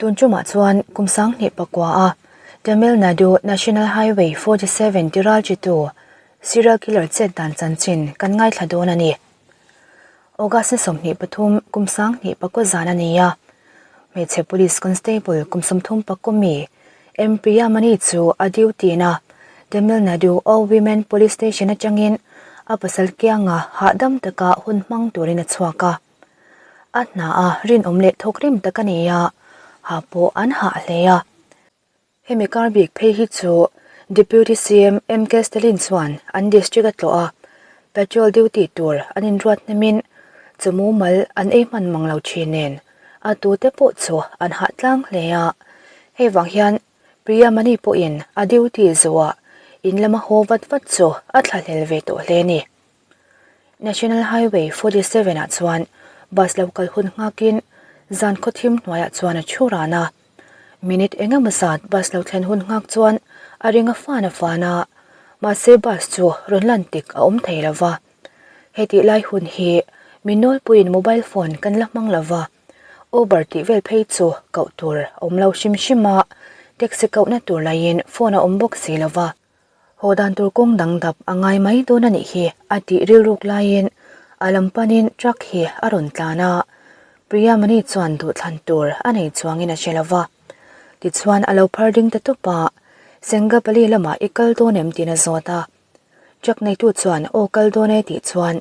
Tun tumah chuan kum 2009 a Tamil Nadu National Highway 47 tiral chitu serial killer chet dan chanchin kan ngaithla dawn a ni. August ni 23 kum 2009 zan a ni a. Hmeichhe Police Constable kum 39 mi M Priyamani chu a duty na Tamil Nadu All Women Police Station atangin a pasal kianga hahdam taka hun hmang turin a chhuak a. A hna a rinawm leh thawkrim tak a ni a, ha pawh an hah hle a. Hemi kar bik phei hi chu Deputy CM MK Stalin chuan an district a tlawh a, patrol duty tur an inruat hnemin chu mumal an ei hman mang lo thin nen a tute pawh chu an hah tlang hle a. Hei vang hian Priyamani pawhin a duty zawhah in lama haw vat vat chu a thlahlel ve tawh hle a ni. National Highway 47 ah chuan bus lo kal hun nghakin zan khaw thim hnuaiah chuan a thu ran a. Minute eng emaw zat bus lo thlen hun nghak chuan a ring a fan a fan a, mahse bus chu rawn lan tik a awm thei lo va. Hetih lai hun hi mi nawlpuiin mobile phone kan la hmang lo va, Uber tih vel phei chu koh tur a awm lo hrim hrim a, taxi kohna tur laiin phone a awm bawk si lo va. Haw dan tur kawng dang dap a ngai mai dawn a nih hi a tih rilruk laiin a lam panin truck hi a rawn tlan a, Priyamani chuan duhthlan tur a nei chuangin a hre lo va. Tichuan a lo phar ding ta tawp a, Sengapali lamah i kal dawn em tiin a zawt a. Truck neitu chuan aw kal dawn e tih chuan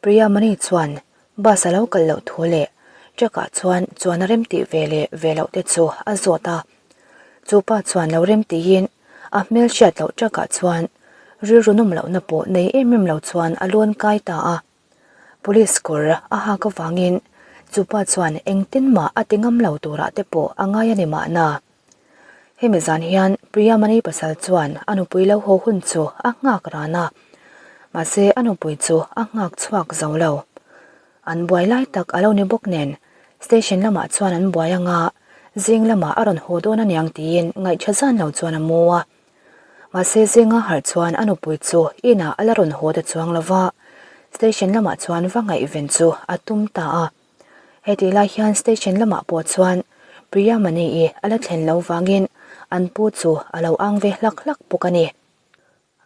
Priyamani chuan bus a lo kal loh thu leh truck ah chuan chuan a rem tih ve leh ve loh te chu a zawt a. Chu pa chuan lo rem tiin A hmel hriat loh takah chuan rilru nawm lohna pawh nei em em lo chuan a lawn kai ta a. Police kawr a hak avangin chupa chuan engtin mah a ti ngam lo turah te pawh a ngai a ni mahna. Hemi zan hian Priyamani pasal chuan a nupui lo haw hun chu a nghak ran a, mahse a nupui chu a nghak chhuak zo lo. An buai lai tak a lo ni bawk nen station lamah chuan an buai anga zing lamah a rawn haw dawn aniang tiin ngaihṭha zan lo chuan a mu a. Mahse zinga harh chuan a nupui chu inah a la rawn haw ta chuang lo va, station lamah chuan va ngaihven chu a tum ta a. Hetih lai hian station lamah pawh chuan Priyamani-i a la thlen lo vangin an pu chu a lo ang ve hlak hlak bawk a ni.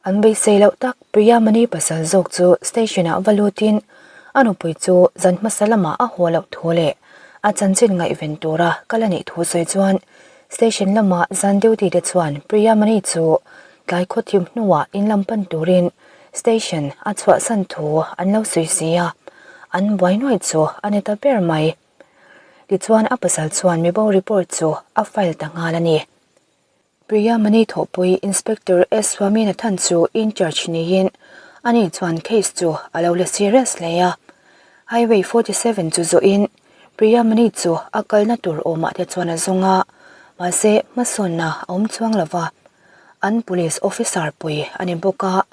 An beisei loh tak Priyamani pasal zawk chu station ah va lutin a nupui chu zan hmasa lamah a haw loh thu leh a chanchin ngaihven tura kal a nih thu sawi chuan station lama zan duty te chuan Priyamani chu tlai khaw thim hnuah in lam pan turin station a chhuahsan thu an lo sawi si a, an buai nuai chu a ni ta ber mai. Tichuan a pasal chuan mibo report chu a file ta nghal a ni. Priyamani thawhpui Inspector S Swaminathan chu in-charge niin ani chuan case chu a lo la serious hle a. Highway 47 chu zawhin Priyamani chu a kalna tur awmah te chuan a zawng a, mahse hmasawnna a awm chuang lo va. An police officer pui a ni bawk a,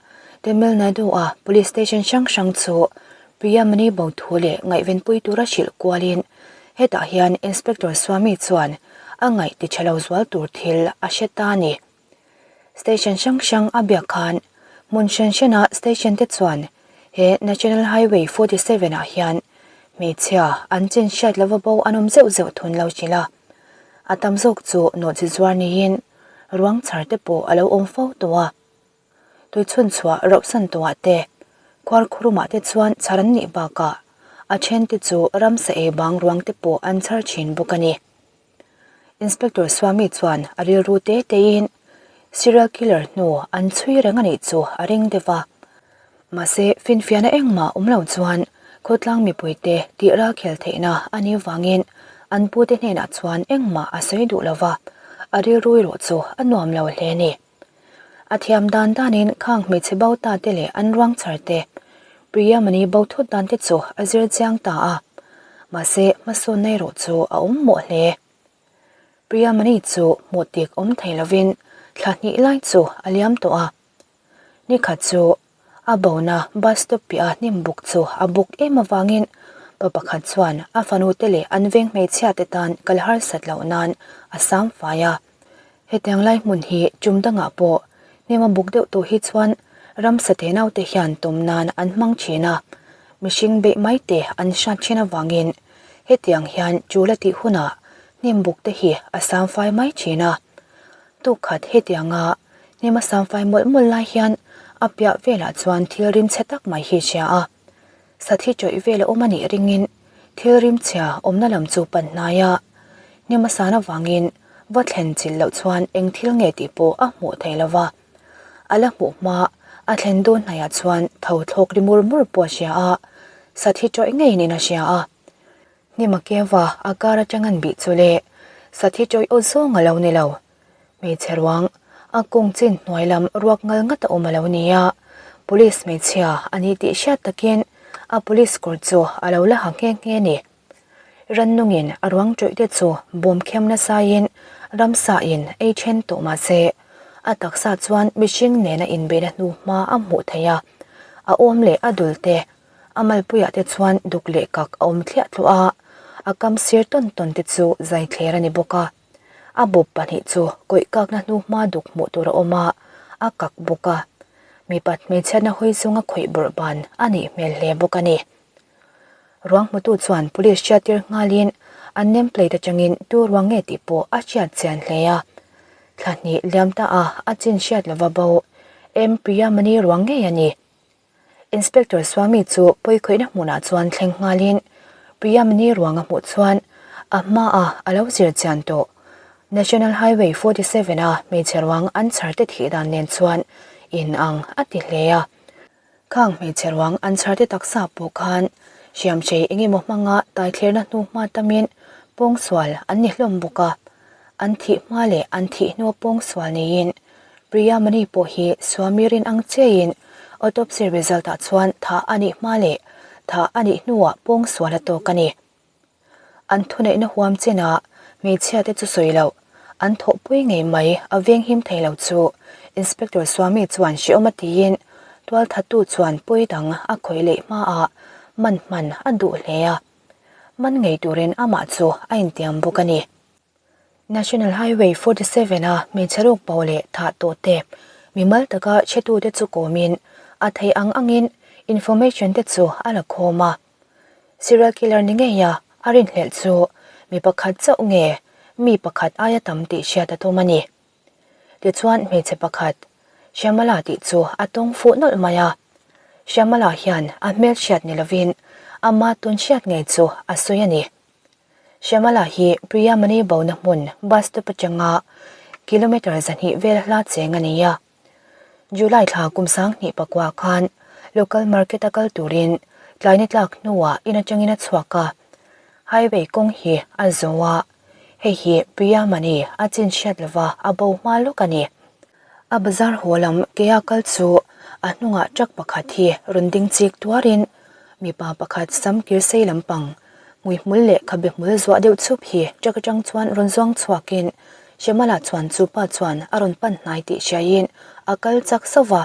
Tamil Nadu-a police station hrang hrang chu Priyamani bo thu leh ngaihvenpui tura hrilh kualin hetah hian Inspector Swami chuan a ngaih ti tha lo zual tur thil a hre ta a ni. Station hrang hrang a biak khan hmun hran hrana station te chuan he National Highway 47 ah hian hmeichhia an chin hriat lova bo an awm zeuh zeuh thun lo hrilh a. A tam zawk chu nawhchi zuar niin ruang chhar te pawh a lo awm fo tawh a. Tuichhun chhuah rauhsan tawhah te, khuarkhurumah te chuan chhar an nih bakah a then te chu ramsa ei bang ruang te pawh an chhar thin bawk a ni. Inspector Swami chuan a rilru te tein serial killer hnu an chhui reng a nih chu a ring deuh a. Mahse, finfiahna engmah awm lo chuan khawtlang mipuite tih ralkhel theihna a nih vangin an pute hnenah chuan engmah a sawi duh lo va, a rilru erawh chu a nuam lo hle a ni. A thiam dan danin khang hmeichhe bo ta te leh an ruang chhar te, Priyamani bo thut dan te chu a zir chiang ta a, mahse hmasawnna erawh chu a awm mawh hle. Priyamani chu hmuh tik awm thei lovin thla hnih lai chu a liam tawh a. Nikhat chu A bona bus stop piah a hnim buk chu a buk em avangin pa pakhat chuan a fanu te leh an veng hmeichhia te tan kal harsat loh nan a sang fai a. Hetiang lai hmun hi tum dangah pawh hnim a buk deuh tawh hi chuan ramsa te naute hian tum nan an hmang thin a, mihring beih mai te an hrat thin avangin hetiang hian tul a tih hunah. Hnim buk te hi a sam fai mai thin a. Tuk khat hetianga hnim a sam fai mawlh mawlh lai hian a piah velah chuan thil rim chhe tak mai hi a hria a. Sathi chawih vel a awm a nih ringin thil rim chhia awmna lam chu pan hnai a. Hnim a san avangin va thlen chilh loh chuan eng thil nge tih pawh a hmuh thei lo va. A la hmuh hma a thlen dawn hnaiah chuan tho thlawk ri mur mur pawh a hria a, sathi chawih ngeiin a hria a. Hnima keva a kar atang an bih chu le, sathi tawih aw zawng a lo ni lo. Hmeichhe ruang, a kawng chin hnuai lam ruak ngal ngat a awm a lo ni a, police hmeichhia a ni tih hriat takin a police kawr chu a lo la ha nghe nghe ni. Rannungin a ruang tawih te chu bawm khem nasaiin ramsa in ei then tawh mah se, a taksa chuan mihring nena inbeihna hnu hma a hmuh theih a, a awm leh a dul te A malpuiah te chuan duk leh kak a awm thliah tluah a, a kam sir tawn tawn te chu zai thler a ni bawk a. A bawp pahnih chu kawih kakna hnu hma duk hmuh tur a awm a, a kak bawk a. Mipat hmeichhiatna hawi chunga khawih bawrh ban a nih hmel hle bawk a ni. Ruang hmutu chuan police hriattir nghalin an name plate atangin tu ruang nge tih pawh a hriat chian hle a. Thla hnih liam ta a a chin hriat lova bo M Priyamani ruang ngei a ni. Inspector Swami chu pawikhawihna hmunah chuan thleng nghalin Priyamani ruang a hmuh chuan a hmaah a lo zir chian tawh. National Highway 47 a hmeichhe ruang an chhar te thih dan nen chuan in ang a ti hle a. Khang hmeichhe ruang an chhar te taksa pawh khan hriamhrei eng emaw hmanga taithlerna hnu hma tamin pawngsual an ni hlawm bawk a. An thih hma leh an thih hnua pawngsual niin Priyamani pawh hi Swami rin ang chiaiin autopsy result ah chuan thah a nih hma leh thah a nih hnuah pawngsual a tawk a ni. An thuneihna huam chenah hmeichhia te chu sawi loh, an thawhpui ngei mai a venghim thei lo chu Inspector Swami chuan hrehawm a tiin tualthattu chuan pawi dang a khawih leh hmaah man hman a duh hle a, man ngei turin amah chu a intiam bawk a ni. National Highway 47 a hmeichhe ruk bo leh thah tawh te mimal taka chhetute chu kawmin a theih ang angin information te chu a la khawm a. Serial killer ni ngeia a rinhlelh chu mi pakhat chauh nge mi pakhat aia tam tih hriat a tum a ni. Tichuan hmeichhe pakhat Shyamala tih chu a tawng fuh nawlh mai a. Shyamala hian a hmelhriat ni lovin ama tun hriat ngei chu a sawi a ni. Shyamala hi Priyamani bona hmun bus stop atanga kilometre 200 vel hla cheng a ni a. July thla kum 2009 khan local market a kal turin tlaini tlak hnuah in atangin a chhuak a, highway kawng hi a zo a, hei hi Priyamani a chin hriat lova a bo hma lawk a ni. A bazar haw lam kea kal chu a hnungah truck pakhat hi rawn ding chik tuarin mipa pakhat sam kir sei lampang hmuihmul leh khabe hmul zuah deuh chhup hi truck atang chuan rawn zuang chhuakin Shyamala chuan chupa chuan a rawn pan hnai tih hriaiin a kal chak sauh va.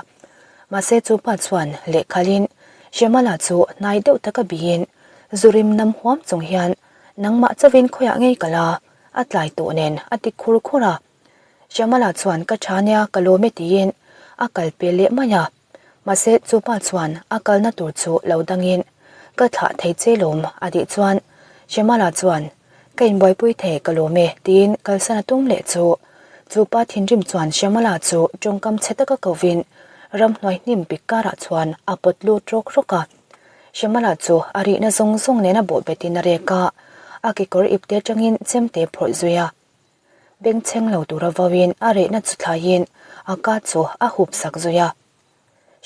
Mahse chupa chuan lehkhalin Shyamala chu hnai deuh taka bihin zu rim nam huam chung hian nangmah chauhin khawiah ngei kal a, a tlai tawh nen a ti khur khur a. Shyamala chuan ka tha nia ka lawm e tiin a kal pel leh mai a, mahse chupa chuan a kalna tur chu lo dangin ka thlah thei che lawm a tih chuan Shyamala chuan ka inbuaipui thei ka lawm e tiin kalsan a tum leh chu chupa thinrim chuan Shyamala chu tawngkam chhe taka kovin ramhnuai hnim pik karah chuan a pawt lut rawk rawk a. Shyamala chu a rihna zawng zawng nena bawhbetin a rek a, a kekawr ipte atangin chemte phawrh zui a. Bengchheng lo tura vauin a rehna chu thlaiin a ka chu a hup sak zui a.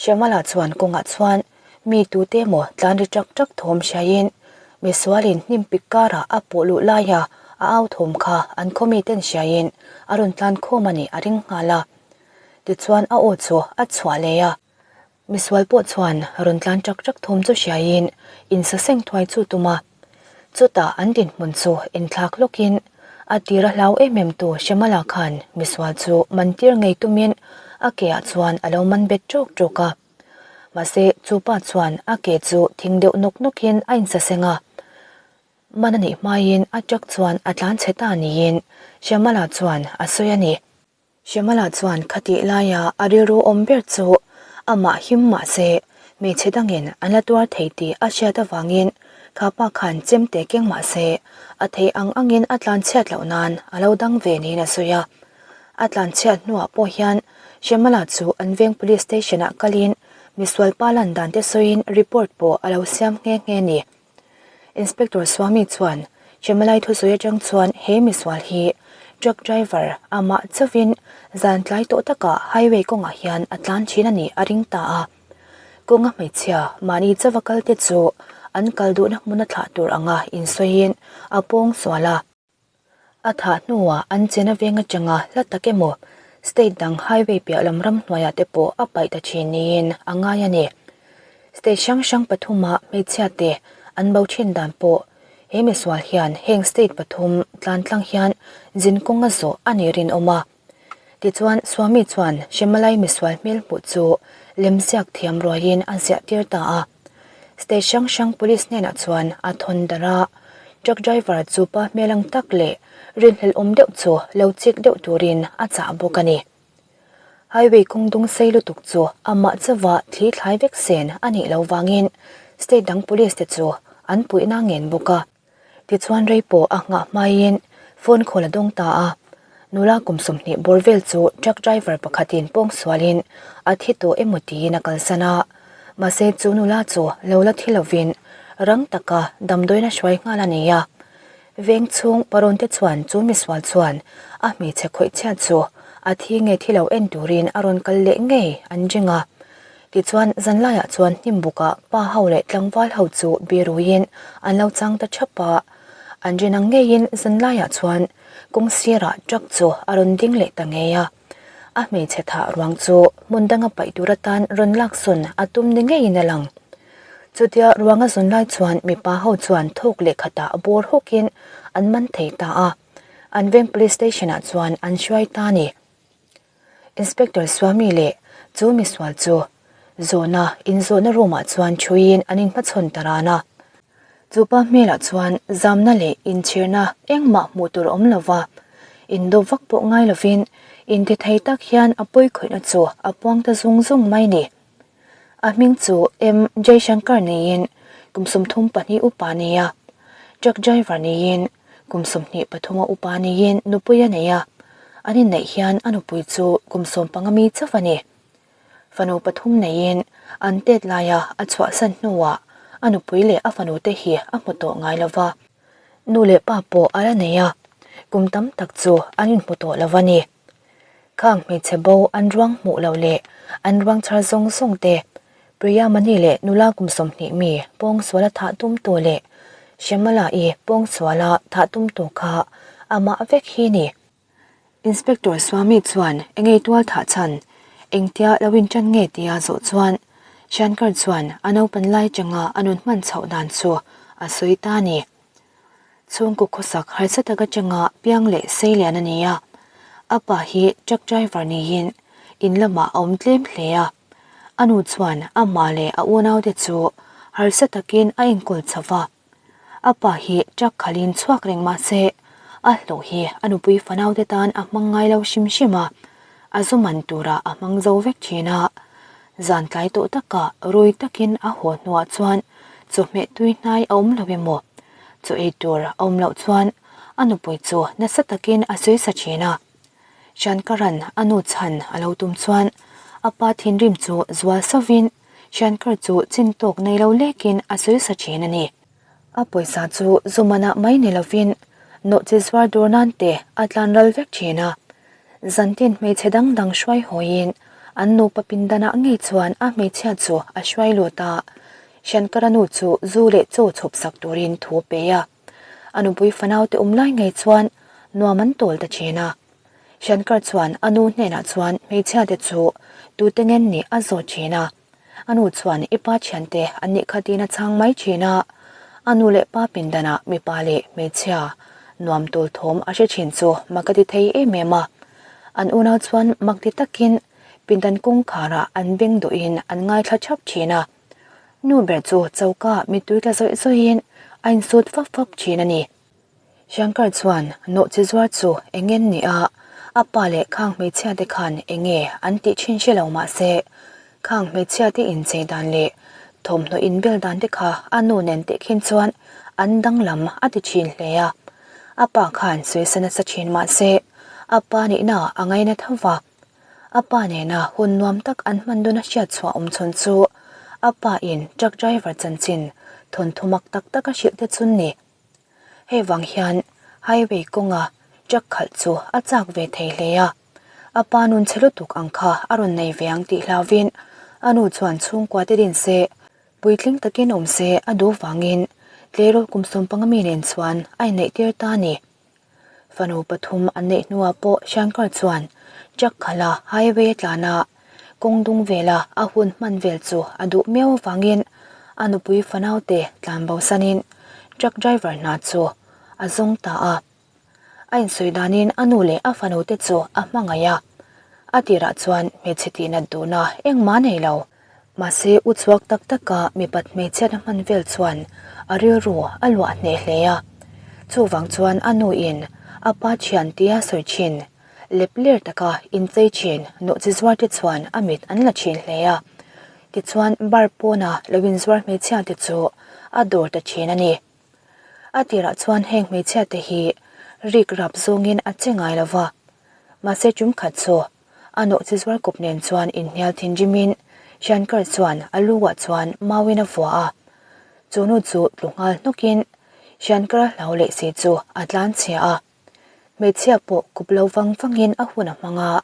Shyamala chuan kawngah chuan mi tute emaw tlan ri ṭak ṭak thawm hriaiin misualin hnim pik karah a pawh luh laia a au thawm kha an khaw miten hriaiin a rawn tlan khawm a nih a ring nghal a. Tichuan a aw chu a chhuah leh a. Misual pawh chuan rawn tlan ṭak ṭak thawm chu hriaiin insaseng thuai chu tum a. Chutah an dinhmun chu inthlak lawkin a tir a hlau em em tu Shyamala khan misual chu man tir ngei tumin a ke ah chuan a lo man bet ṭawk ṭawk a. Mahse chupa chuan a ke chu thing deuh nawk nawkin a insaseng a. Man a nih hmaiin a ṭak chuan a tlan chhe ta niin Shyamala chuan a sawi a ni. Shyamala chuan khatih laia a rilru awm ber chu amah him mah se hmeichhe dangin an la tuar thei tih a hriat avangin. Kha pa khan chemte keng mah se, a theih ang angin a tlan chhiat loh nan a lo dang ve niin a sawi a. A tlan chhiat hnuah pawh hian Shyamala chu an veng police station ah kalin misual pa lan dan te sawiin report pawh a lo siam nghe nghe ni. Inspector Swami chuan Shyamala-i thusawi atang chuan he misual hi truck driver amah chauhin zan tlai tawh takah highway kawngah hian a tlan thin a nih a ring ta a. Kawnga hmeichhia mahni chauha kalte chu an kal duhna hmuna thlah tur anga insawiin a pawng sual a. A thah hnuah an chena veng atanga hla tak emaw state dang highway piah lam ramhnuaiah te pawh a paih ta thin niin a ngai a ni. State hrang hrang pathuma hmeichhia te an bo thin dan pawh he misual hian heng state pathum tlan tlang hian zin kawng a zawh a nih rinawm a. Tichuan, Swami chuan Hrimalai misual hmel hmuh chu lemziak thiam ruaiin a ziah tir ta a. State hrang hrang police hnenah chuan a thawn darh a, truck driver chu pa hmel ang tak leh rinhlelh awm deuh chu lo chik deuh turin a chah bawk a ni. Highway kawng dung sei lutuk chu amah chauha thli thlai vek sen a nih loh vangin state dang police te chu an puihna ngen bawk a. Tichuan rei pawh a nghah hmaiin phone call a dawng ta a, nula kum 20 bawr vel chu truck driver pakhatin pawng sualin a thi tawh emaw tiin a kalsan a, mahse chu nula chu lo la thi lovin rang taka damdawiin a hruai nghal a ni a. Veng chhung parawn te chuan chu misual chuan a hmeichhe khawih chhiat chu a thi nge thi lo en turin a rawn kal leh ngei an ring a. Tichuan, zanlaiah chuan hnimbukah pa ho leh tlangval ho chu biruiin an lo chang ta thap a. An rin ang ngeiin zanlaiah chuan kawng sirah truck chu a rawn ding leh ta ngei a. A hmeichhe thah ruang chu hmun danga paih tur atan rawn laksawn a tum ni ngeiin a lang. Chutia ruang a zawn lai chuan mipa ho chuan thawk leh khatah bawr hawkin an man thei ta a. An veng police station ah chuan an hruai ta a ni. Inspector Swami leh chu misual chu zawhna inzawhna room ah chuan thuiin an inhmachhawn ta ran a. Chu pa hmelah chuan zamna leh inchhirna engmah hmuh tur awm lova, indo vak pawh ngai lovin intithei tak hian a pawikhawihna chu a puang ta zung zung mai ni. A hming chu M Jaishankar niin kum 32 upa a ni a, truck driver niin Kum 23 a upa niin nupui a nei a, an inneih hian a nupui chu kum 15 mi chauh a ni. Fanu pathum neiin an tet laia a chhuahsan hnuah a nupui leh a fanute hi a hmu tawh ngai lo va. Nu leh pa pawh a la nei a, kum tam tak chu an inhmu tawh lo va ni. Khang hmeichhe bo an ruang hmuh loh leh an ruang chhar zawng zawng te, Priya Mani leh nula kum 20 mi pawngsuala thah tumtu leh Shyamala-i pawngsuala thah tumtu kha amah vek hi ni. Inspector Swami chuan engei tual thah chhan engtia lo inṭan nge tia zawh chuan Shankar chuan a naupan lai changa a nun hman chhoh dan chu a sawi ta a ni. Chhungkaw khawsak harsa tak atanga piang leh sei lian a ni a, a pa hi truck driver niin in lamah a awm tlem hle a. A nu chuan amah leh a unaute chu harsa takin a enkawl chho va. A pa hi truck khalhin chhuak reng mah se a hlawh hi a nupui fanaute tan a hmang ngai lo hrim hrim a, a zu man turah a hmang zo vek thin a. Zan tlai tawh takah rui takin a haw hnuah chuan chawhmeh tui hnai a awm lo emaw? Chaw ei tur a awm loh chuan a nupui chu nasa takin a sawi sa thin a. Shankaran a nu chhan a lo tum chuan a pa thinrim chu zual sauvin Shankar chu chin tawk nei lo lekin a sawi sa thin a ni. A pawisa chu zumanah mai ni lovin nawhchi zuar dur nan te a tlan ral vek thin a. Zantin hmeichhe dang dang hruai hawiin an nupa pindanah ngei chuan a hmeichhia chu a hruai lut a. Shankara nu chu zu leh chaw chhawp sak turin thu a pe a. A nupui fanaute awm lai ngei chuan nuam an tawl ta thin a. Shankar chuan a nu hnenah chuan hmeichhiate chu tute ngen nih a zawt thin a. A nu chuan i pa thiante an nih kha tiin a chhang mai thin a. A nu leh pa pindanah mipa leh hmeichhia nuam tawl thawm a hre thin chu mak a ti thei em em a. An unau chuan mak ti takin pindan kawngkharah an beng dawhin an ngaithla thap thin a. Nu ber chu choka mittui tla zawih zawihin a insut fap fap thin a ni. Shankar chuan nawhchi zuar chu engen ni a, a pa leh khang hmeichhia te khan enge an tih thin hre lo mah se, khang hmeichhia te inchei dan leh Thawmhnaw inbel dan te kha a nu nen tehkhin chuan an danglam a ti thin hle a. A pa khan sawi nasa thin mah se a pa nihna a ngaina tho va. A pa nena hun nuam tak an hman dawna hriat chhuah awm chhawn chu a pa in truck driver chanchin thawnthu mak tak tak a hrilh te chun ni. Hei vang hian highway kawnga truck khalh chu a chak ve thei hle a. A pa nun chhe lutuk ang kha a rawn nei ve ang tih hlauvin a nu chuan chhungkua te din se, puitling takin awm se a duh vangin tleirawl kum sawmpanga mi nen chuan a inneih tir ta a ni. Fanu pathum an neih hnuah pawh Shankar chuan truck khalh a highway a tlan a, kawng dung vela a hun hman vel chu a duh miau avangin a nupui fanaute tlan bosanin truck driver hna chu a zawng ta a. A insawi danin a nu leh a fanu te chu a hmangaih a, a tirah chuan hmeichhe tihnat duhna engmah nei lo. Mahse u chhuak tak taka mipat hmeichhiatna hman vel chuan a rilru a luah hneh hle a. Chuvang chuan a nu in a pa thian tia sawi thin, lep ler taka inchei thin nawhchi zuar te chuan a mit an la thin hle a. Tichuan bar pawna lo inzuar hmeichhia te chu a dawr ta thin a ni. A tirah chuan heng hmeichhia te hi rik rap zawngin a che ngai lo va, mahse tum khat chu a nawhchi zuar kawp nen chuan inhnial thinrimin Shankar chuan a lu-ah chuan mauin a vua a, chu nu chu tlu nghal hnawkin Shankar-a hlau leh si chu a tlan chhia a. Hmeichhia pawh kup lo vang vangin a hun a hmang a,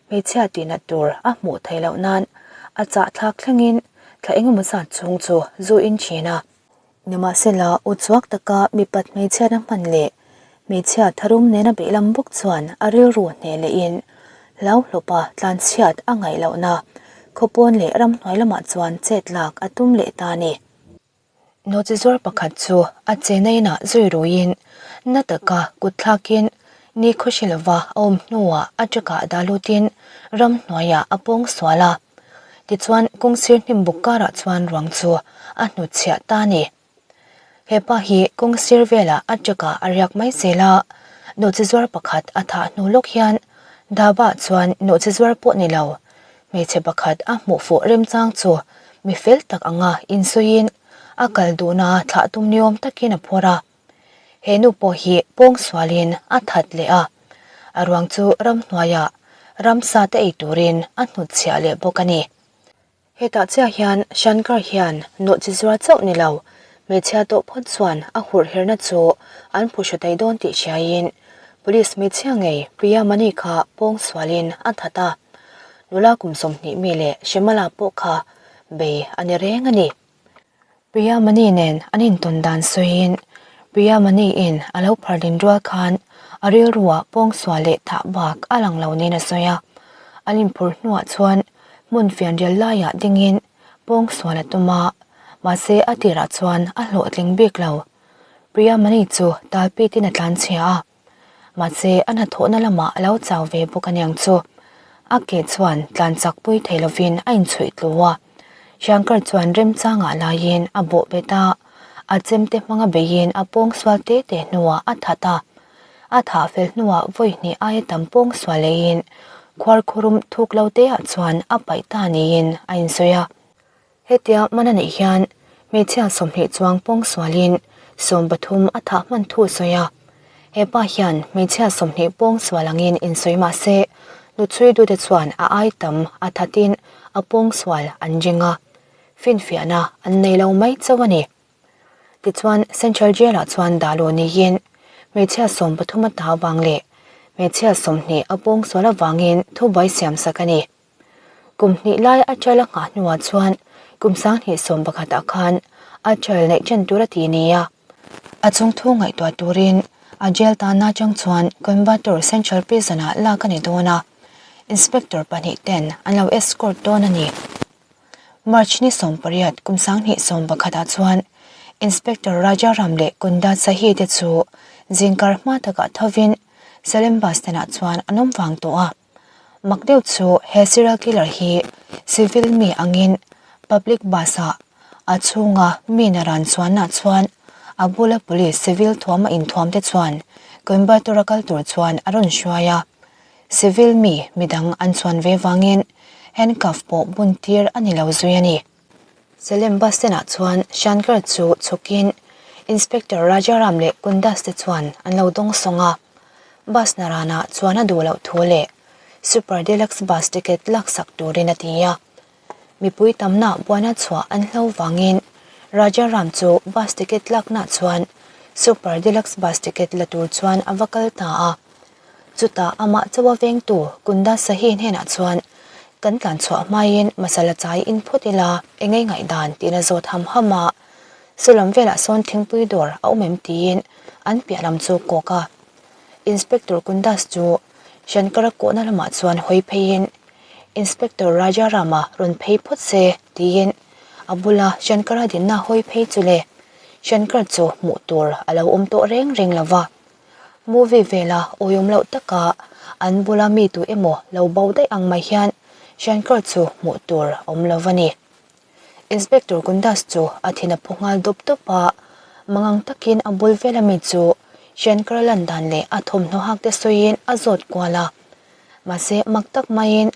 hmeichhia tihnat tur a hmuh theih loh nan a chahthlak thlengin thla engemaw zat chhung chu zu in thin a. Nimahsela, u chhuak taka mipat hmeichhiatna hman leh hmeichhia tharum nena beih lam bawk chuan a rilru hneh lehin hlauhlawpa tlanchhiat a ngaih lohna khawpawn leh ramhnuai lamah chuan chet lak a tum leh ta a ni. Nawhchi zuar pakhat chu a chena inah zui ruiin na taka kut thlakin ni khawhri lova a awm hnuah a truck-ah dah lutin ramhnuaiah a pawng sual a. Tichuan kawngsir hnim buk karah chuan ruang chu a hnutchhiah ta a ni. He pa hi kawngsir velah a truck-ah a riak mai zel a, nawhchi zuar pakhat a thah hnu lawk hian dhaba chuan nawhchi zuar pawh ni lo hmeichhe pakhat a hmuh fuh remchang chu mi fel tak anga insawiin a kal duhna thlah tum niawm takin a phawrh a. He nu pawh hi pawngsualin a that leh a, a ruang chu ramhnuaiah ramsa te ei turin a hnutchhiah leh bawk a ni. Hetah chiah hian Shankar hian nawhchi zuar chauh ni lo, hmeichhia tawh phawt chuan a hurhherna chu an phuhru thei dawn tih hriaiin Police hmeichhia ngei Priya Mani kha pawngsualin a that a, nula kum 20 mi leh Shemala pawh kha bei a ni reng a ni. Priya Mani nen an intawn dan sawiin Priya Mani in a lo phar din rual khan a rilruah pawngsual leh thah bak a lang lo niin a sawi a. An inphur hnuah chuan hmun fianrial laiah dingin pawngsual a tum a, mahse a tirah chuan a hlawhtling bik lo. Priya Mani chu talpitin a tlanchhia a. Mahse, a hnathawhna lamah a lo chau ve bawk aniang chu. A ke chuan tlan chak pui thei lovin a inchhuih tlu a. Shankar chuan remchangah laiin a bawh bet a, a chemte hmanga beiin a pawngsual te te hnuah a that a. A thah fel hnuah vawi hnih aia tam pawngsual leiin khuarkhurum thuk lo teah chuan a paih ta niin a insawi a. Hetia hman a nih hian hmeichhia 20 chuang pawngsualin 13 a thah hman thu sawi a. He pa hian hmeichhia 20 pawngsual angin insawi mah se, hnuchhui dute chuan a ai tam a thatin a pawngsual an ring a, finfiahna an nei lo mai chauh a ni. Tichuan, Central Jail-ah chuan dah luh niin hmeichhia 13 a ta avang leh hmeichhia 20 a pawngsual avangin thubuai siamsak a ni. Kum hnih lai a trial a nghah hnuah chuan kum 2011 ah khan a trial neih ṭan tur a ti nia. A chungthu ngaihtuah turin a jail tanna atang chuan Coimbatore Central Prison ah lak a ni dawn a, Inspector pahnih ten an lo escort dawn a ni. March ni 18 kum 2011 ah chuan Inspector Rajaram leh Kunda Sahi te chu zingkar hma takah thovin Salem bus stand ah chuan an awm vang tawh a. Mak deuh chu he serial killer hi civil mi angin public bus ah a chhunga mi naran chuanna chuan a bula police civil thuam a inthuam te chuan Coimbatore a kal tur chuan a rawn hruai a, civil mi midang an chuan ve vangin handcuff pawh bun tir a ni lo zui a ni. Salem bus stand ah chuan Shankar chu chhukin Inspector Rajaram leh Kundas te chuan an lo dawng sawng a. Bus naranah chuan a duh loh thu leh Super Deluxe bus ticket laksak turin a ti a. Mipui tamna buaina chhuah an hlo vangin Rajaram chu bus ticket lakna chuan Super Deluxe bus ticket la tur chuan a va kal ta a. Chutah amah chawa vengtu Kunda Sahi hnenah chuan kan tlan chhuah hmain masala chai in phawt ila eng ei ngaihdan tiin a zawt ham ham a. Saw lam velah sawn thingpui dawr a awm em tiin an piah lam chu kawk a. Inspector Kundas chu Shankara kawhna lamah chuan hawi pheiin Inspector Rajarama rawn phei phawt se tiin a bula Shankara dinna hawi phei chu le Shankar chu hmuh tur a lo awm tawh reng reng lo va. Movie vela awihawm loh taka an bula mi tu emaw lo bo daih ang mai hian Shankar chu hmuh tur a awm lo va ni. Inspector Gundas chu a thin a phu nghal dup dup a, mangang takin a bul vela mi chu Shankar lan dan leh a thawmhnaw hak te sawiin a zawt kual a. Mahse mak tak maiin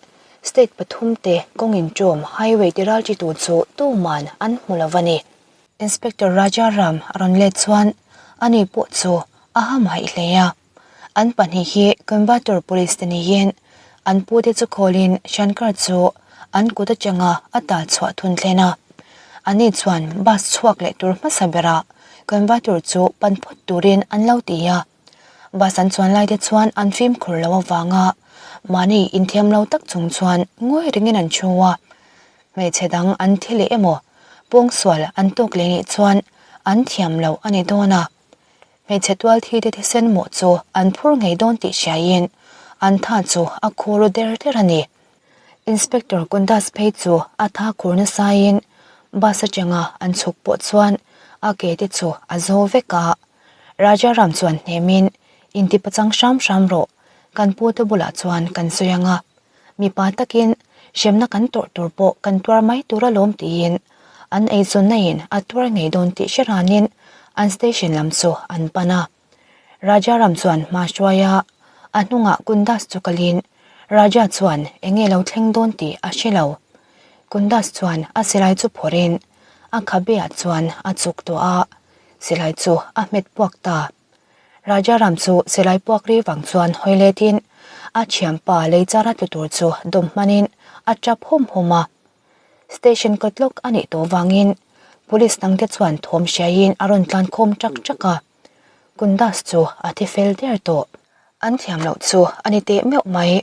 state pathumte kawng inṭawm highway ti ralṭitu chu tuman an hmu lo va ni. Inspector Raja Ram a rawn let chuan ani pawh chu a ham haih hle a. An pahnih hi Coimbatore Police te niin an pute chu khawlin Shankar chu an kut atanga a tal chhuah thun thlen a. Ani chuan bus chhuak leh tur hmasa berah Coimbatore chu pan phawt turin an lo ti a. Bus an chuan lai te chuan an fimkhur lo avanga mahni inthiam lo tak chung chuan ngawi ringin an thu a. Hmeichhe dang an thi leh emaw pawngsual an tawk leh nih chuan an thiam loh a ni dawn a. Hmeichhe tual thi te thisen mawh chu an phur ngei dawn tih hriaiin an tha chu a khur ru der der a ni. Inspector Kundas phei chu a tha khur nasaiin bus atanga an chhuk pawh chuan a ke te chu a zo vek a. Rajaram chuan hnemin intipachang hram hram rawh kan pute bulah chuan kan sawi ang a. Mipa takin hremna kan tawrh tur pawh kan tuar mai tur alawm tiin an eizawnna in a tuar ngei dawn tih hre ranin an station lam chu an pan a. Rajaram chuan hma hruai a, a hnungah Kundas chu kalin Raja chuan enge lo thleng dawn tih a hre lo. Kundas chuan a silai chu phawrhin a khabe ah chuan a chuk tawh a, silai chu a hmet puak ta. Rajaram chu silai puak ri vang chuan hawi letin a thianpa lei chara tlu tur chu dawm hmanin a tap hum hum a. Station kawt lawk a nih tawh vangin police dangte chuan thawm hriaiin a rawn tlan khawm ṭak ṭak a. Kundas chu a thi fel der tawh. An thiam loh chu a ni teh meuh mai.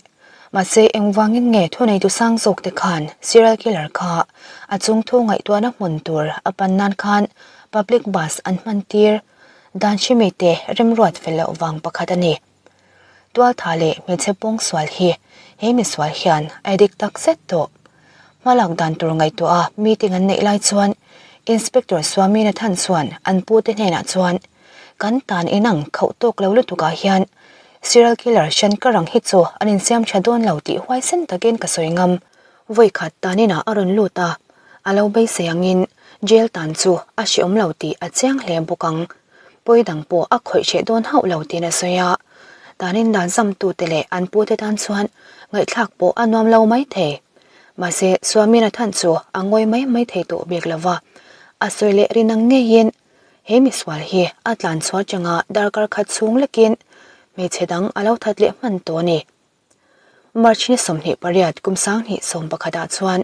Mahse engvangin nge thuneitu sang zawk te khan serial killer kha a chungthu ngaihtuahna hmun tur a pan nan khan public bus an hman tir dan hrimi te remruat fel loh vang pakhat a ni. Tualtha leh hmeichhe pawngsual hi he misual hian a addict tak zet tawh. Hmalak dan tur ngaihtuah a meeting an neih lai chuan Inspector Swaminathan chuan an pute hnenah chuan Kan tan inang khauh tawk lo lutuk ah hian serial killer Shankar ang hi chu an insiam tha dawn lo tih huaisen takin ka sawi ngam. Vawikhat tan inah a rawn lut a, a lo beisei angin jail tan chu a hreawm lo tih a chiang hle bawk ang. Pawi dang pawh a khawih hreh dawn hauh lo tiin a sawi a, tanin dan zamtute leh an pute tan chuan ngaihthlak pawh a nuam lo mai thei. Mahse Swaminathan chu a ngawi mai mai thei tawh bik lo va, a sawi leh rin ang ngeiin He misual hi a tlan chhuah atanga darkar khat chhung lekin hmeichhe dang a lo that leh hman tawh a ni. March ni 28 kum 2011 ah chuan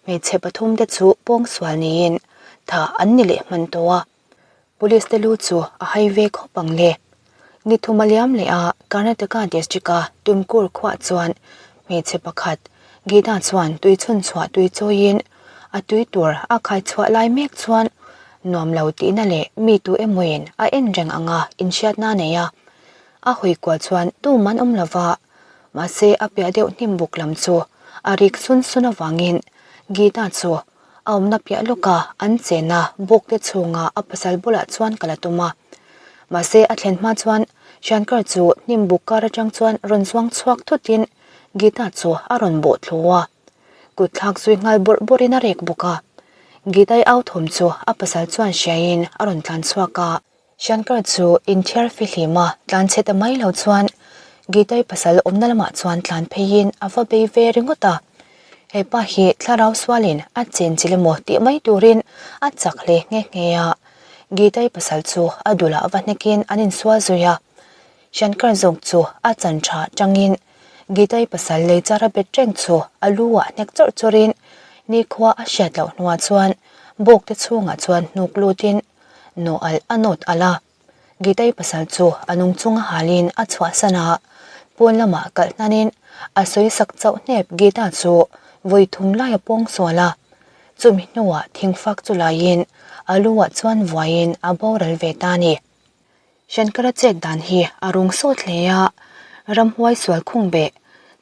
hmeichhe pathum te chu pawngsual niin tha an ni leh hman tawh a. Police te lu chu a hai ve khawp ang le. Ni thum a liam leh a Karnataka district a Tumkur khuah chuan hmeichhe pakhat Geeta chuan tui chhun chhuah tui chawiin a tui tur a khai chhuah lai mek chuan nuam lo tihna leh mi tu emawin a en reng anga inhriatna a nei a. A hawi kual chuan tum an awm lova, mahse a piah deuh hnim buk lam chu a rik sun sun avangin Geeta chu a awmna piah lawka an chena bawk te chhunga a pasal bulah chuan kal a tum a. Mahse a thlen hma chuan Shankar chu hnim buk kar atang chuan rawn zuang chhuak thutin Geeta chu a rawn bawh thlu a. Kut thlak zui nghal bawrh bawrhin a rek bawk a. Geeta-i au thawm chu a pasal chuan hriaiin a rawn tlan chhuak a. Shankar chu inthiar fihlim a tlan chhe ta mai lo chuan Geeta-i pasal awmna lamah chuan tlan pheiin a va bei ve ringawt a. He pa hi thlarau sualin a chenchilh emaw tih mai turin a chak hle nghe nghe a. Geeta-i pasal chu a dulah va hnekin an insual zui a. Shankar zawk chu a chan tha tangin Geeta-i pasal lei char a bet reng chu a lu ah hnek chawrh chawrhin nikhua a hriat loh hnuah chuan bawk te chhungah chuan hnuk lutin nawh alh a nawt alh a. Geeta-i pasal chu a nung chunga halin a chhuahsan a, pawn lamah kalh hnanin a sawi sak chauh hnep Geeta chu vawi thum lai a pawng sual a. Chumi hnuah thingfak chu laiin a lu ah chuan vuaiin a boral ve ta a ni. Shankara chet dan hi a rung sawt hle a, ramhuai sual khung beh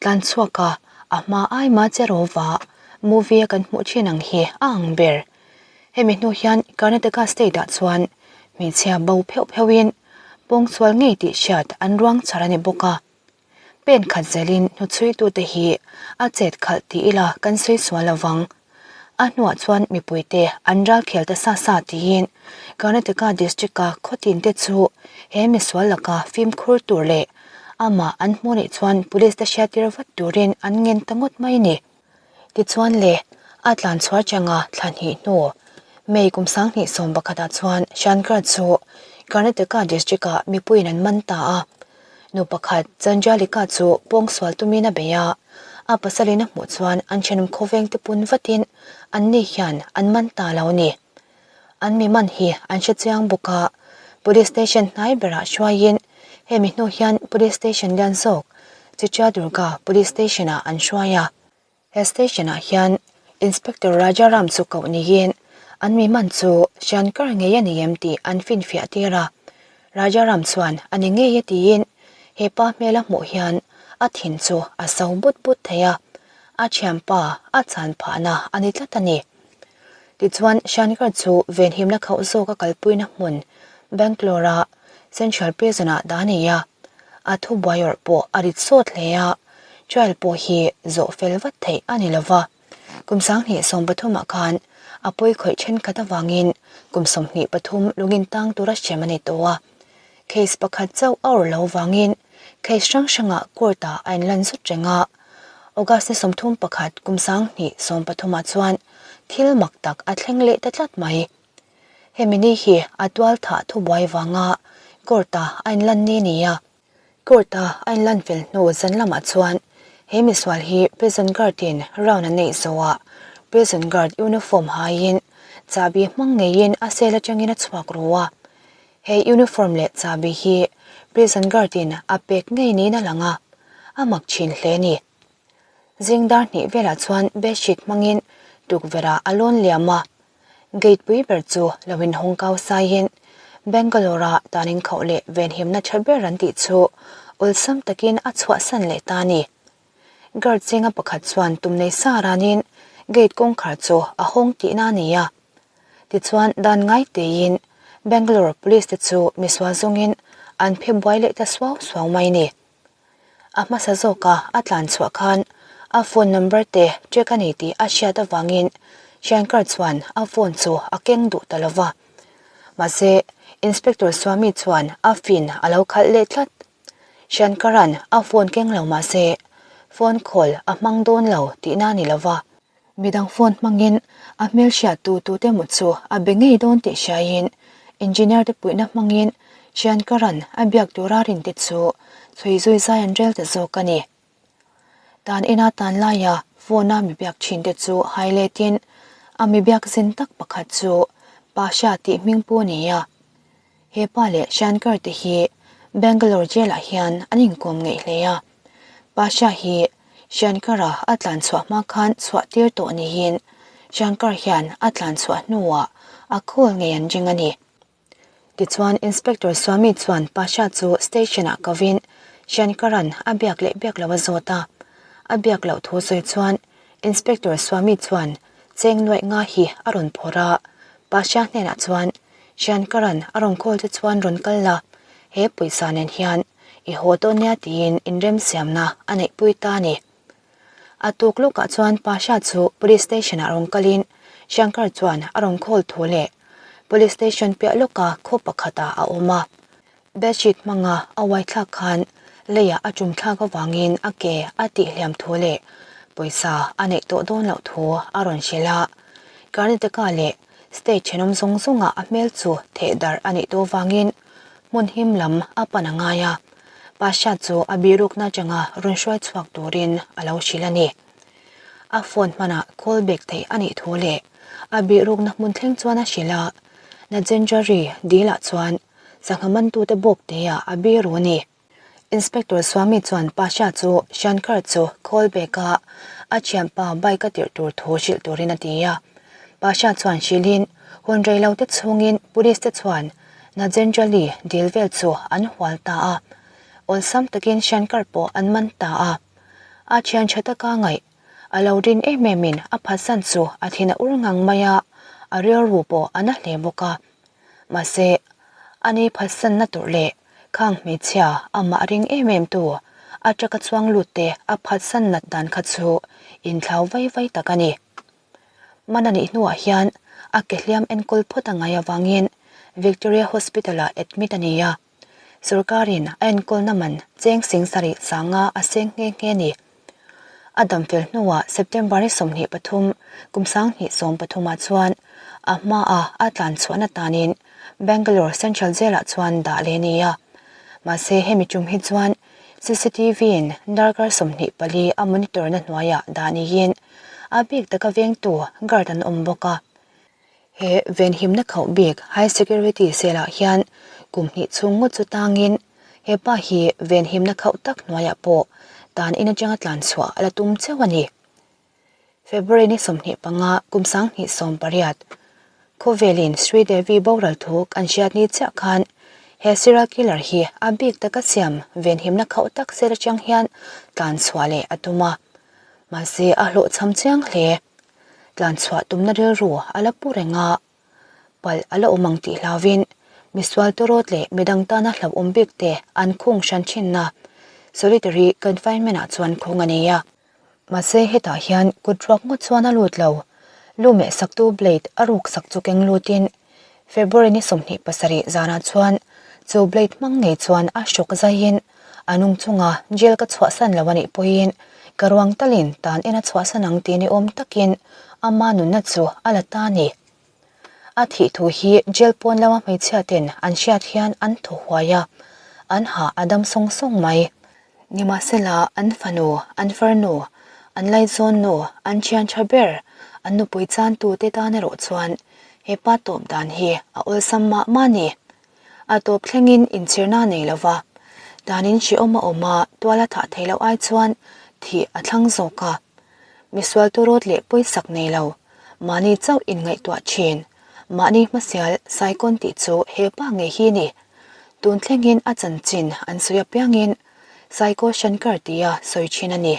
tlan chhuak a, a hma ai ma che rawva movie a kan hmuh thin ang hi a ang ber. Hemi hnu hian Karnataka state ah chuan hmeichhia bo pheuh pheuhin pawngsual ngei tih hriat an ruang chhar a ni bawk a. Pen khat zelin hnuchhuitute hi a chet khalh ti ila kan sawi sual lo vang. A hnuah chuan mipuite an ral khel ta sa sa tiin Karnataka district-a khawtinte chu he misual laka fimkhur tur leh amah an hmuh nih chuan police te hriattir vat turin an ngen ta ngawt mai a ni. Tichuan le, a tlan chhuar changa thla hnih hnu, May kum 2011 ah chuan Shankar chu Karnataka district-ah mipuiin an man ta a. Nu pakhat Chandralika chu pawngsual tumin a bei a, a pasalin a hmuh chuan an thenawm khawveng te pun vatin anni hian an man ta lo a ni. An mi man hi an hre chiang bawk a, Police Station hnai berah hruaiin hemi hnu hian Police Station lian zawk Chitradurga Police Station-ah an hruai a. He station-ah hian Inspector Rajaram chu koh niin an mi man chu Shankar ngei a ni em tih an finfiah tir a. Rajaram chuan a ni ngei e tiin he pa hmel a hmuh hian a thin chu a so but but thei a, a thianpa a chan phahna a ni tlat a ni. Tichuan Shankar chu venhimna khauh zawk a kalpuina hmun Bangalore-a Central Prison-ah dah a ni a, a thubuai awrh pawh a rit sawt hle a. Trial pawh hi zawh fel vat theih a ni lova, kum 2013 ah khan a pawi khawih thenkhat avangin kum 23 lungin tang tura hrem a ni tawh a. Case pakhat chauh a awrh lo vangin case hrang hrangah court ah a inlan zut reng a. August ni 31 kum 2013 ah chuan thil mak tak a thleng leh ta tlat mai. Hemi ni hi a tual thah thubuai vanga court ah a inlan ni ni a. Court a a inlan fel hnu zan lamah chuan he misual hi prison guard in round a neih zawhah prison guard uniform haiin chahbi hmang ngeiin a cell atangin a chhuak ru a. He uniform leh chahbi hi prison guard in a pek ngei niin a lang a, a mak thin hle a ni. Zing dar hnih velah chuan bedsheet hmangin tukverh ah a lawn liam a, Gate pui ber chu lo inhawng kau saiin Bangalore-a tan inkhauh leh venhimna tha ber an tih chu awlsam takin a chhuahsan leh ta a ni. Guard zinga pakhat chuan tum nei sa ranin gate kawngkhar chu a hawng tihna a ni a. Tichuan dan ngai teiin Bangalore Police te chu misual zawngin an phe buai leh ta suau suau mai a ni. A hmasa zawka a tlan chhuah khan a phone number te check a ni tih a hriat avangin Shankar chuan a phone chu a keng duh ta lova. Mahse, Inspector Swami chuan a fin a lo khalh leh tlat. Shankara'n a phone keng lo mahse, phone call a hmang dawn lo tihna a ni lova. Midang phone hmangin a hmel hriattu tute maw chu a be ngei dawn tih hriaiin engineer te puihna hmangin Shankara'n a biak tura rinte chu chhui zui zai an rel ta zawk a ni. Tan ina tan laia phone a mi biak thin te chu highlight in a mi biak zin tak pakhat chu Pasha tih hming pu a ni a. He pa leh Shankar te hi Bangalore jail ah hian an inkawm ngeih hle a. Pasha hi Shankar-a a tlan chhuah hma khan chhuah tir tawh niin Shankar hian a tlan chhuah hnuah a call ngei an ring a ni. Tichuan Inspector Swami chuan Pasha chu station-ah kovin Shankar-a'n a biak leh biak lo a zawt a. A biak loh thu sawi chuan Inspector Swami chuan cheng nuaih nga hi a rawn phawrh a, Pasha hnenah chuan Shankar-a'n a rawn call che chuan rawn kal la, he pawisa nen hian I haw tawh nia tiin inremsiamna a neihpui ta a ni. A tuk lawkah chuan Pasha chu Police Station ah rawn kalin Shankar chuan a rawn call thu leh Police Station piah lawka khaw pakhatah a awm a. Bedsheet hmanga a uai thlak khan leiah a tum thlak avangin a ke a tih hliam thu leh. pawisa a neih tawh dawn loh thu a rawn hrilh a. Karnataka leh state thenawm zawng zawngah a hmel chu theh darh a nih tawh vangin hmun him lam a pan a ngai a, Pasha chu a birukna atanga rawn hruai chhuak turin a lo hrilh a ni. A phone hmanah call back theih a nih thu leh a birukna hmun thleng chuan a hrilh a, Najendrari dilah chuan sangha mantute bawk teah a biru a ni. Inspector Swami chuan Pasha chu Shankar chu call back a a thianpa bike a tirh tur thu hrilh turin a ti a. Pasha chuan hrilhin hun rei lo te chhungin police te chuan Najendrali dil vel chu an hual ta a. Awlsam takin Shankar pawh an man ta a. A thian tha taka ngaih a lo rin em em in a phatsan chu a thin a ur ngang mai a, a rilru pawh a na hle bawk a. Mahse, ani phatsanna tur leh khang hmeichhia amah ring em em tu a truck a chuang lut te a phatsan nat dan kha chu inthlau vai vai tak a ni. Man a nih hnuah hian a ke hliam enkawl phawt a ngai avangin Victoria Hospital ah admit a ni a, sorkarin a enkawlna man cheng sing sarih sanga a seng nghe nghe a ni. A dam fel hnuah September ni 23 kum 2013 ah chuan a hmaa a tlan chhuahna tanin Bangalore Central Jail ah chuan dah leh a ni a. Mahse hemi tum hi chuan CCTV in darkar 24 a monitor na hnuaiah dah niin a bik taka vengtu guard an awm bawk a. He venhimna khauh bik high security cell ah hian kum hnih chhung ngawt chu tangin he pa hi venhimna khauh tak hnuaiah pawh tan in atanga tlan chhuah a la tum cheu a ni. February ni 25 kum 2018 khawvelin Sri Devi boral thu kan hriat ni chiah khan he serial killer hi a bik taka siam venhimna khauh tak cell atang hian tlan chhuah leh a tum a, mahse a hlawhchham chiang hle. Tlan chhuah tumna rilru a la pu reng a, palh a la awm ang tih hlauvin misual tawrawt leh midang tana hlauhawm bik te an khung hran thinna solitary confinement ah chuan khung a ni a. Mahse hetah hian kut ruak ngawt chuan a lut lo, lu meh saktu blade a ruk sak chu keng lutin February ni 27 zanah chuan chu blade hmang ngei chuan a hrawk zaiin A nung chunga jail ka chhuahsan lo a nih pawhin ka ruang talin tan en a chhuahsan ang tih ni awm takin ama nunna chu a la ta a ni. A thih thu hi jail pawn lama hmeichhia ten an hriat hian an thaw huai a, an hah a dam sawng sawng mai. Nimahsela an fanu, an farnu, an laizawn nu, an thian tha ber, an nupui chan tu te tan erawh chuan he pa tawp dan hi a awlsam mah mah a ni. A tawp thlengin inchhirna nei lo va, danin hrehawm a awm a, tual a thah theih loh ai chuan thih a thlang zawk a. Misual turawt leh pawisak nei lo, mahni chauh inngaihtuah thin, mahni hmasial saikawn tih chu he pa ngei hi ni. Tun thlengin a chanchin an sawi apiangin Saiko Shankar tia sawi thin a ni.